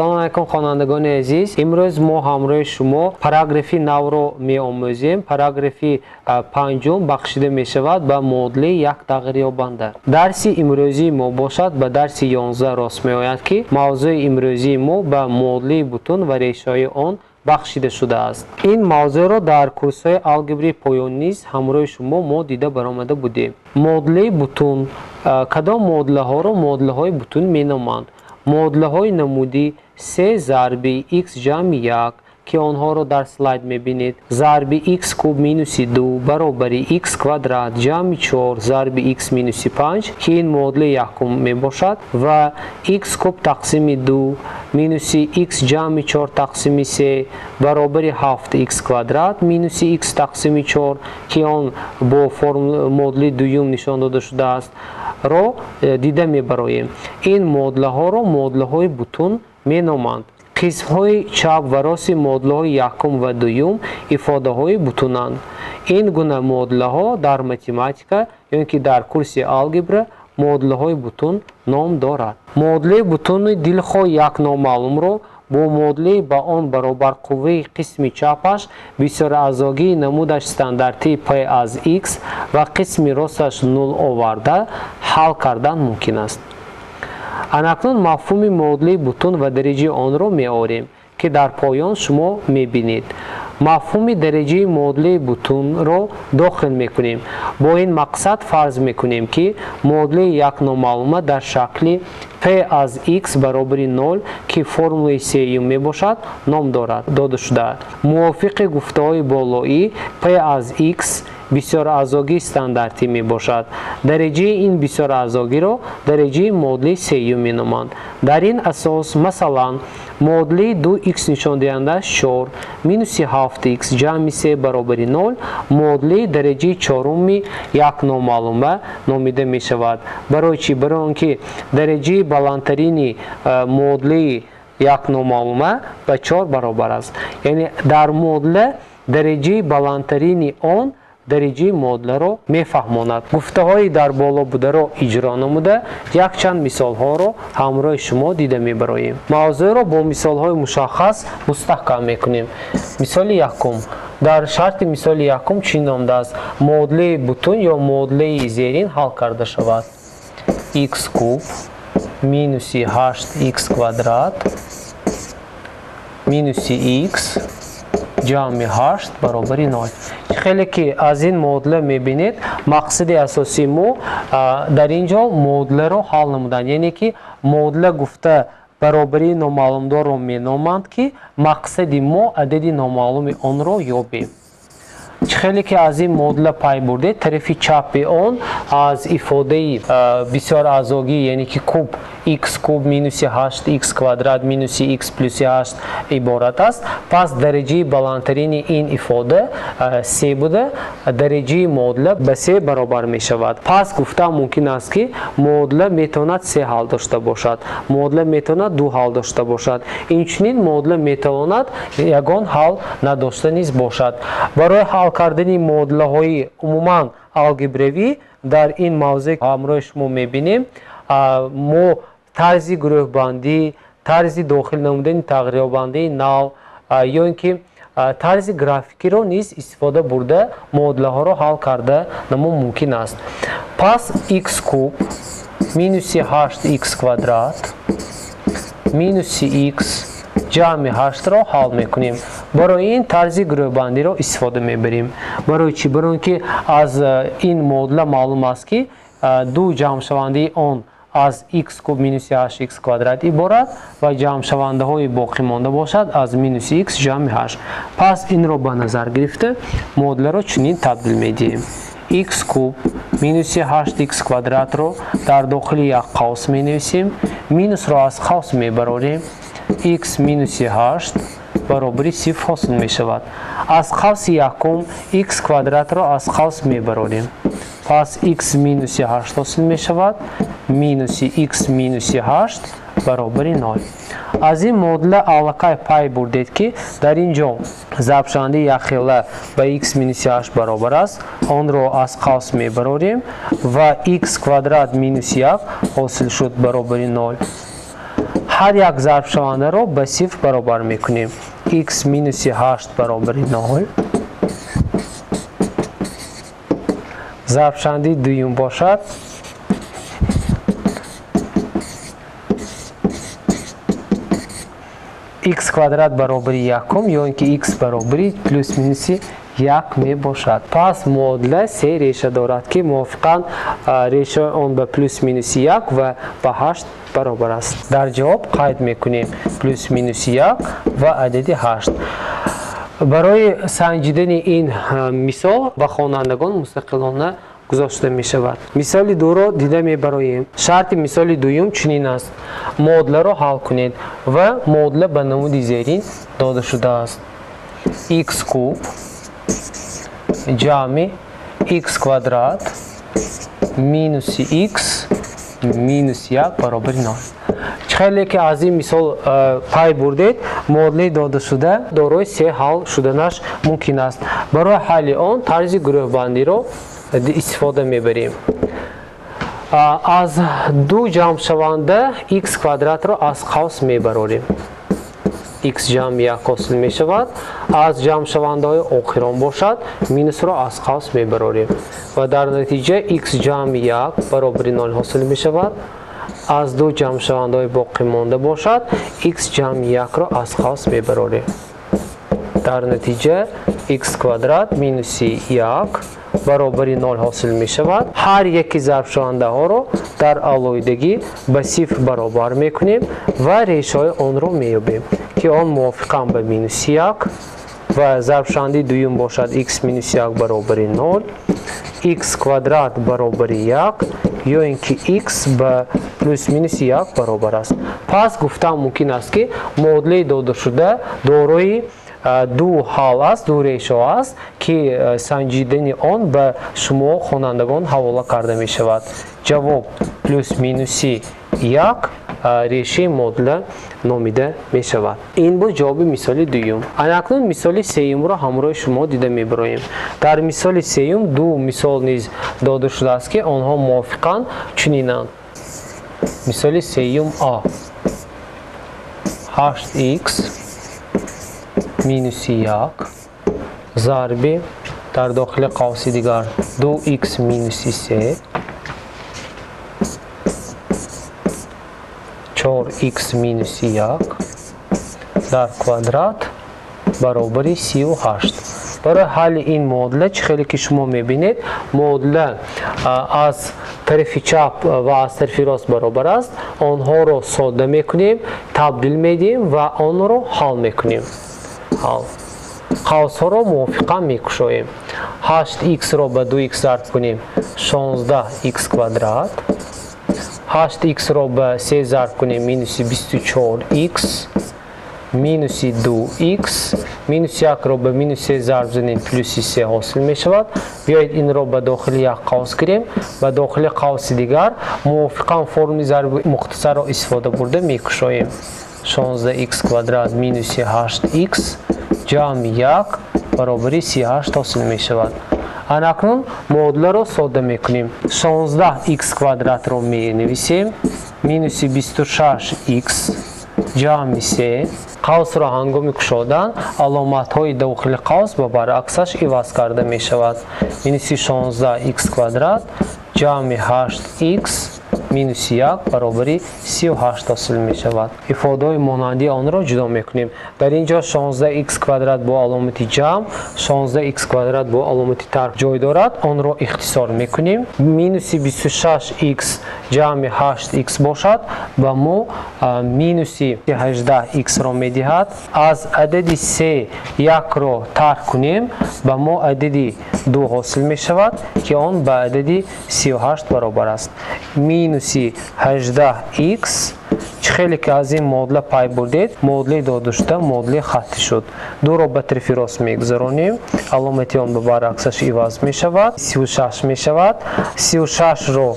Салом алайкум, хонандагони азиз. Имрӯз мо ҳамроҳи шумо параграфи навро меомӯзем. Параграфи панҷум бахшида мешавад ба модули як тағйирёбанда. Дарси имрӯзии мо бошад ба дарси 11 рост меояд, ки мавзӯи имрӯзии мо ба модули бутун ва решаҳои он бахшида шудааст. Ин мавзӯъро дар курсҳои алгебраи поён низ ҳамроҳи шумо мо дида баромада будем. Модули бутун кадом модулаҳоро модулаҳои бутун меноманд? Модулаҳои намудӣ се зарби х ҷамъи як, ки онҳоро дар слайд мебинед, зарби х куб минуси ду баробари х квадрат ҷамъи чор зарби х минуси панҷ, ки ин модули якум мебошад, ва х куб тақсими ду минуси х ҷамъи чор тақсими се баробари ҳафт х квадрат минуси х тақсими чор, ки он бо модули дуюм нишон дода шудааст, ро дида мебароем. Ин модулаҳоро модулаҳои бутун меноманд. Қисмҳои чап ва рости модулаҳои якум ва дуюм ифодаҳои бутунанд. Ин гуна модулаҳо дар математика ё ин ки дар курси алгебра модулаҳои бутун ном дорад. Модули бутуни дилхоҳ як номаълумро бо модули ба он баробар қувваи қисми чапаш бисёраъзогии намудаш стандартии p аз x ва қисми росташ нул оварда ҳал кардан мумкин аст. Анакнун мафҳуми модули бутун ва дараҷаи онро меорем, ки дар поён шумо мебинед. Мафҳуми дараҷаи модули бутунро дохил мекунем. Бо ин мақсад фарз мекунем, ки модули як номаълума дар шакли p аз x баробари нол, ки формулаи сеюм мебошад, ном дорад дода шудааст. Мувофиқи гуфтаҳои болоӣ, p аз x бисёраъзогии стандартӣ мебошад. Дараҷаи ин бисёраъзогиро дараҷаи модули сеюм меноманд. Дар ин асос, масалан, модули ду х нишондиҳандааш чор минуси ҳафт х ҷамъи се баробари нол модули дараҷаи чоруми як номаълума номида мешавад. Барои чӣ? Барои он ки дараҷаи баландтарини модули як номаълума ба чор баробар аст. Яъне дар модула дараҷаи баландтарини он дараҷаи модуларо мефаҳмонад. Гуфтаҳои дар боло бударо иҷро намуда якчанд мисолҳоро ҳамроҳи шумо дида мебароем. Мавзӯъро бо мисолҳои мушаххас мустаҳкам мекунем. Мисоли якум. Дар шарти мисоли якум чӣ номдааст? Модули бутун ё модули зерин ҳал карда шавад. Х куб минуси ҳашт х квадрат минуси х ҷамъи ҳашт баробари нол. Хеле ки аз ин модула мебинед, мақсади асосии мо дар ин ҷо модуларо ҳал намудан, яъне ки модула гуфта баробарии номаълумдорро меноманд, ки мақсади мо адади номаълуми онро ёбем. Хеле ки аз ин модула пай бурдед, тарафи чапи он аз ифодаи бисёраъзогӣ, яъне ки куб х куб минуси ҳашт х квадрат минуси х плюси ҳашт иборат аст. Пас дараҷаи баландтарини ин ифода се буда, дараҷаи модула ба се баробар мешавад. Пас гуфта мумкин аст, ки модула метавонад се ҳал дошта бошад, модула метавонад ду ҳал дошта бошад, инчунин модула метавонад ягон ҳал надошта низ бошад. Барои ҳал кардани модулаҳои умуман алгебравӣ дар ин мавзӯъ ҳамроҳи шумо мебинем мо тарзи гурӯҳбандӣ, тарзи дохил намудани тағйирёбандаи нав ё ин ки тарзи графикиро низ истифода бурда модулаҳоро ҳал карда намо мумкин аст. Пас х куб минуси ҳашт х квадрат минуси х ҷамъи ҳаштро ҳал мекунем. Барои ин тарзи гурӯҳбандиро истифода мебарем. Барои чӣ? Барои он ки аз ин модула маълум аст, ки ду ҷамъшавандаи он аз х куб минуси ҳашт х квадрат иборат ва ҷамъшавандаҳои боқӣ монда бошад аз минуси х ҷамъи ҳашт. Пас инро ба назар гирифта модуларо чунин табдил медиҳем. Х куб минуси ҳашт х квадратро дар дохили як қавс менависем, минусро аз қавс мебарорем, х минуси ҳашт баробари сифр ҳосил мешавад. Аз қавси якум х квадратро аз қавс мебарорем. Пас х минуси ҳашт ҳосил мешавад, минуси х минуси ҳашт баробари нол. Аз ин модула аллакай пай бурдед, ки дар ин ҷо зарбшавандаи якхела ба х минуси ҳашт баробар аст, онро аз қавс мебарорем ва х квадрат минуси як ҳосил шуд баробари нол. Ҳар як зарбшавандаро ба сифр баробар мекунем. X минуси 8 баробари 0. Зарбшавандаи дуюм бошад x квадрат баробари якум ё ин ки x баробари плюс минуси 1 мебошад. Пас муодила се реша дорад, ки мувофиқан решаи он ба плюс минуси 1 ва ба 8 баробар аст. Дар ҷавоб қайд мекунем плюс минуси 1 ва адади 8. Барои санҷидани ин мисол ба хонандагон мустақилона гузошта мешавад. Мисоли дуро дида мебароем. Шарти мисоли дуюм чунин аст: муодиларо ҳал кунед ва муодила ба намуди зерин дода шудааст. X куб ҷамъи x квадрат минуси x минус 1 баробари 0. Хеле ки аз ин мисол пай бурдед, муодилаи додашуда дорои се ҳал шуданаш мумкин аст. Барои ҳалли он тарзи гурӯҳбандиро истифода мебарем. Аз ду ҷамъшаванда x квадратро аз қавс мебарорем. X ҷамъи 1 ҳосил мешавад. Аз ҷамъшавандаҳои охирон бошад, минусро аз қавс мебарорем ва дар натиҷа x ҷамъи 1 баробари 0 ҳосил мешавад. Аз ду ҷамъшавандаҳои боқӣ монда бошад, x ҷамъи 1-ро аз қавс мебарорем. Дар натиҷа x квадрат минуси 1 баробари 0 ҳосил мешавад. Ҳар яки зарбшавандаҳоро дар алоҳидагӣ ба сифр баробар мекунем ва решаҳои онро меёбем, ки он мувофиқан ба минуси 1 ва зарбшавандаи дуюм бошад x минуси 1 баробари 0, x квадрат баробари 1 ё ин ки x ба плюс минуси 1 баробар аст. Пас гуфтан мумкин аст, ки муодилаи додашуда дорои ду ҳал аст, ду решо аст, ки санҷидани он ба шумо хонандагон ҳавола карда мешавад. Ҷавоб плюс минуси 1 решаи муодила номида мешавад. Ин буд ҷавоби мисоли дуюм. Анакнун мисоли сеюмро ҳамроҳи шумо дида мебароем. Дар мисоли сеюм ду мисол низ дода шудааст, ки онҳо мувофиқан чунинанд. Мисоли сеюм А: 8x минуси 1 зарби дар дохили қавси дигар 2x минуси 3 4x минуси 1 дар квадрат баробари 38. Барои ҳалли ин муодила, чӣ хеле ки шумо мебинед, муодила аз тарафи чап ва аз тарафи рост баробар аст. Онҳоро сода мекунем, табдил медиҳем ва онро ҳал мекунем. Ҳал. Қавсҳоро мувофиқан мекушоем. 8x-ро ба 2x зарб кунем, 16x квадрат. 8x-ро ба 3 зарб кунем, минуси 24x минуси 2x минуси 1-ро ба минус 3 зарб занем, плюси 3 ҳосил мешавад. Биёед инро ба дохили як қавс гирем. Ба дохили қавси дигар мувофиқан формули зарби мухтасарро истифода бурда мекушоем. 16x квадрат минуси 8x ҷамъи 1 баробари 38 ҳосил мешавад. Анакнун муодиларо сода мекунем. 16x квадратро менависем, минуси 26x ҷамъи 3. Қавсро ҳангоми кушодан аломатҳои дохили қавс ба баръаксаш иваз карда мешавад. Минуси 16x квадрат ҷамъи 8x минуси 1 баробари 38 ҳосил мешавад. Ифодаҳои монанди онро ҷудо мекунем. Дар ин ҷо 16x квадрат бо аломати ҷамъ, 16x квадрат бо аломати тарк ҷой дорад. Онро ихтисор мекунем. Минуси 26x ҷамъи 8x бошад, ба мо минуси 18x-ро медиҳад. Аз адади 3 1-ро тарк кунем, ба мо адади 2 ҳосил мешавад, ки он ба адади 38 баробар аст. Минуси 18x, чӣ хеле ки аз ин муодила пай бурдед, муодилаи додашуда муодилаи хаттӣ шуд. Дуро ба тарафи рост мегузаронем, аломати он ба баръаксаш иваз мешавад, 36 мешавад. 36-ро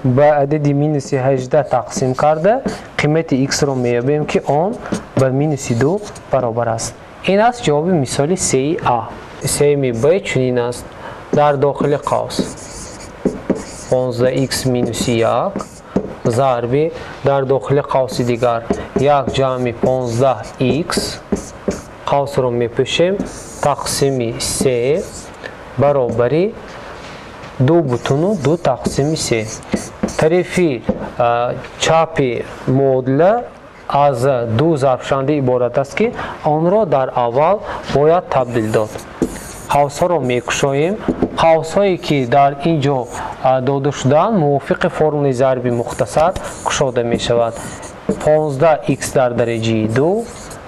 ба адади минуси 18 тақсим карда, қимати x-ро меёбем, ки он ба минуси 2 баробар аст. Ин аст ҷавоби мисоли сеи А. Сеюми Б чунин аст: дар дохили қавс 15x минуси 1 зарби дар дохили қавси дигар 1 ҷамъи 15х қавсро мепӯшем тақсими 3 баробари 2,2 тақсими 3. Тарафи чапи муодила аз ду зарбшаванда иборат аст, ки онро дар аввал бояд табдил дод. Қавсҳоро мекушоем. Қавсҳое ки дар ин ҷо дода шудаанд, мувофиқи формулаи зарби мухтасар кушода мешавад. 15х дар дараҷаи 2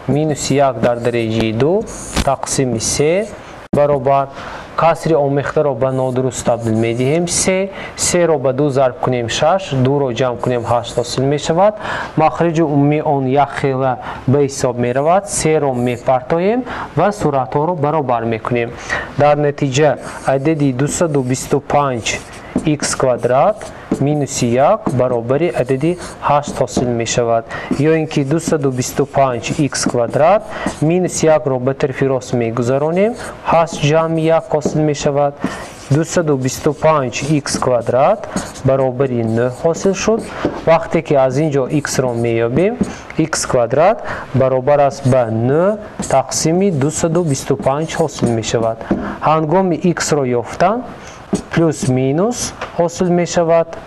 минус 1 дар дараҷаи 2 тақсими 3 баробар касри омехтаро ба нодуруст табдил медиҳем. 3 3-ро ба 2 зарб кунем 6, 2-ро ҷамъ кунем 8 ҳосил мешавад. Махриҷи умумии он як хела ба ҳисоб меравад. 3-ро мепартоем ва суратҳоро баробар мекунем. Дар натиҷа адади 225 х квадрат минуси 1 баробари адади 8 ҳосил мешавад. Ё ин ки 225 х квадрат минуси 1-ро ба тарафи рост мегузаронем, 8 ҷамъи 1 ҳосил мешавад. 225 х квадрат баробари 9 ҳосил шуд. Вақте ки аз ин ҷо х-ро меёбем, х квадрат баробар аст ба 9 тақсими 225 ҳосил мешавад. Ҳангоми х-ро ёфтан плюс минус ҳосил мешавад.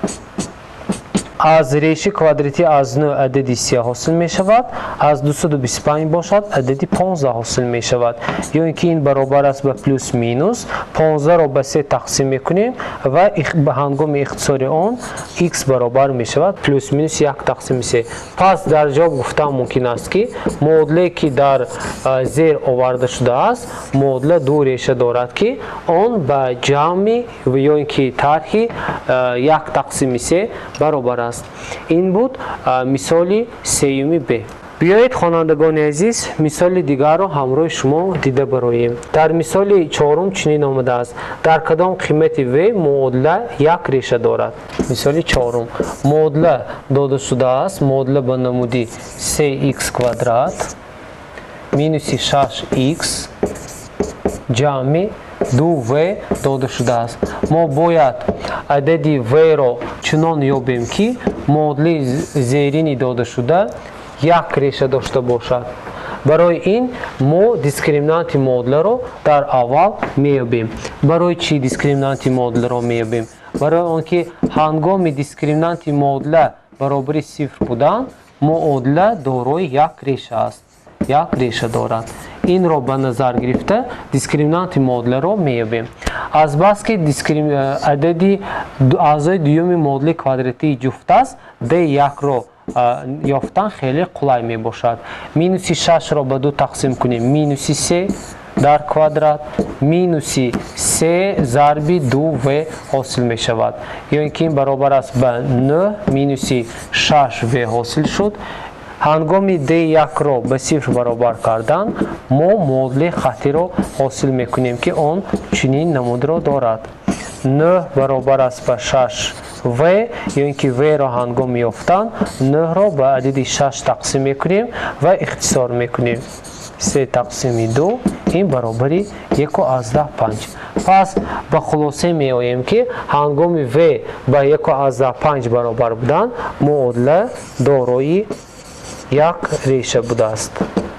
Аз реши квадратӣ аз 9 адади 3 ҳосил мешавад, аз 225 бошад адади 15 ҳосил мешавад. Ё ин ки ин баробар аст ба плюс минус 15-ро ба 3 тақсим мекунем ва ба ҳангоми ихтисори он х баробар мешавад плюс минус 1 тақсими 3. Пас дар ҷавоб гуфтан мумкин аст, ки муодилае ки дар зер оварда шудааст, муодила ду реша дорад, ки он ба ҷамъи ё ин ки тарҳи 1 тақсими 3 баробар аст. Ин буд мисоли сеюми Б. Биёед, хонандагони азиз, мисоли дигарро ҳамроҳи шумо дида бароем. Дар мисоли чорум чунин омадааст: дар кадом қимати В муодила як реша дорад? Мисоли чорум муодила дода шудааст. Муодила ба намуди 3х квадрат минуси 6х ҷамъи 2в дода шудааст. Мо бояд адади в-ро чунон ёбем, ки муодилаи зерини дода шуда як реша дошта бошад. Барои ин мо дискриминанти муодиларо дар аввал меёбем. Барои чӣ дискриминанти муодиларо меёбем? Барои он ки ҳангоми дискриминанти муодила баробари сифр будан, муодила дорои як реша аст, як реша дорад. Инро ба назар гирифта дискриминанти муодиларо меёбем. Азбаски адади аъзои дуюми муодилаи квадратии ҷуфт аст, d1-ро ёфтан хеле қулай мебошад. Минуси 6-ро ба 2 тақсим кунем, минуси 3 дар квадрат минуси 3 зарби 2в ҳосил мешавад. Ё ин ки ин баробар аст ба 9 минуси 6в ҳосил шуд. Ҳангоми d1-ро ба сифр баробар кардан, мо муодилаи хаттиро ҳосил мекунем, ки он чунин намудро дорад. 9 баробар аст ба 6в, ё ин ки в-ро ҳангоми ёфтан 9-ро ба адади 6 тақсим мекунем ва ихтисор мекунем. 3 тақсими 2 ин баробари 1,5. Пас ба хулоса меоем, ки ҳангоми в ба 1,5 баробар будан, муодила дорои як реша будааст.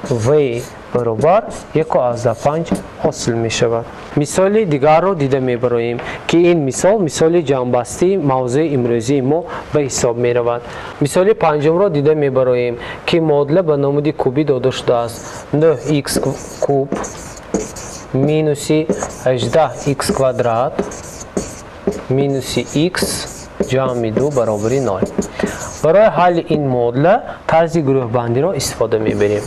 В баробар 1,5 ҳосил мешавад. Мисоли дигарро дида мебароем, ки ин мисол мисоли ҷамъбастии мавзӯи имрӯзии мо ба ҳисоб меравад. Мисоли панҷумро дида мебароем, ки муодила ба намуди кубӣ дода шудааст. 9х куб минуси 18х квадрат минуси х ҷамъи 2 баробари 0. Барои ҳалли ин муодила тарзи гурӯҳбандиро истифода мебарем.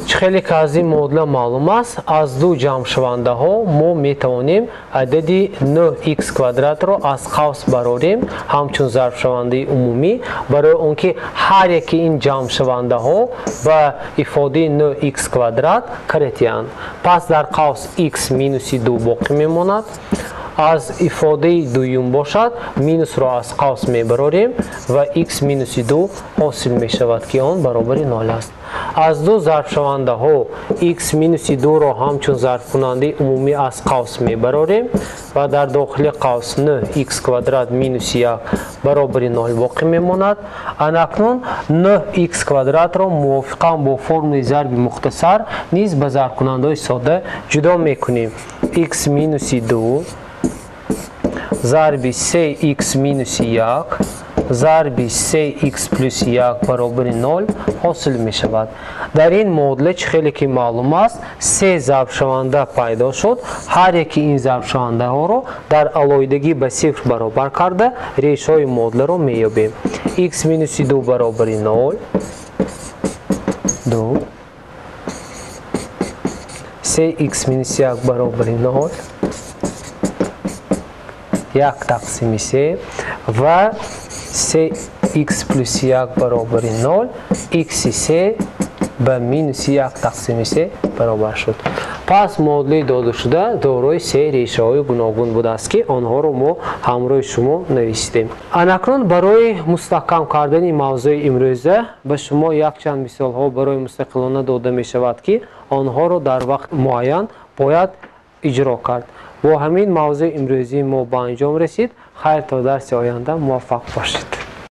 Чӣ хеле ки аз ин муодила маълум аст, аз ду ҷамъшавандаҳо мо метавонем адади 9х квадратро аз қавс барорем ҳамчун зарбшавандаи умумӣ, барои он ки ҳар яки ин ҷамъшавандаҳо ба ифодаи 9х квадрат каратиянд. Пас дар қавс х минуси 2 боқӣ мемонад. Аз ифодаи дуюм бошад, минусро аз қавс мебарорем ва х минуси 2 ҳосил мешавад, ки он баробари 0 аст. Аз ду зарбшавандаҳо x минуси 2-ро ҳамчун зарбкунандаи умумӣ аз қавс мебарорем ва дар дохили қавс 9x квадрат минуси 1 баробари 0 боқӣ мемонад. Анакнун 9x квадратро мувофиқан бо формулаи зарби мухтасар низ ба зарбкунандаҳои сода ҷудо мекунем. X минуси 2 зарби 3x минуси 1 зарби 3x плюси 1 баробари 0 ҳосил мешавад. Дар ин муодила чӣ хеле ки маълум аст, се зарбшаванда пайдо шуд. Ҳар яки ин зарбшавандаҳоро дар алоҳидагӣ ба сифр баробар карда решаҳои муодиларо меёбем. X минуси 2 баробари 0, 2, 3x минуси 1 баробари 0, 1 тақсими 3 ва 3x плюси 1 баробари 0, x 3 ба минуси 1 тақсими 3 баробар шуд. Пас муодилаи додашуда дорои се решаҳои гуногун будааст, ки онҳоро мо ҳамроҳи шумо навистем. Анакнун барои мустаҳкам кардани мавзӯи имрӯза ба шумо якчанд мисолҳо барои мустақилона дода мешавад, ки онҳоро дар вақт муайян бояд иҷро кард. Бо ҳамин мавзӯи имрӯзии мо ба анҷом расид. Хайр, то дарси оянда муваффақ бошед.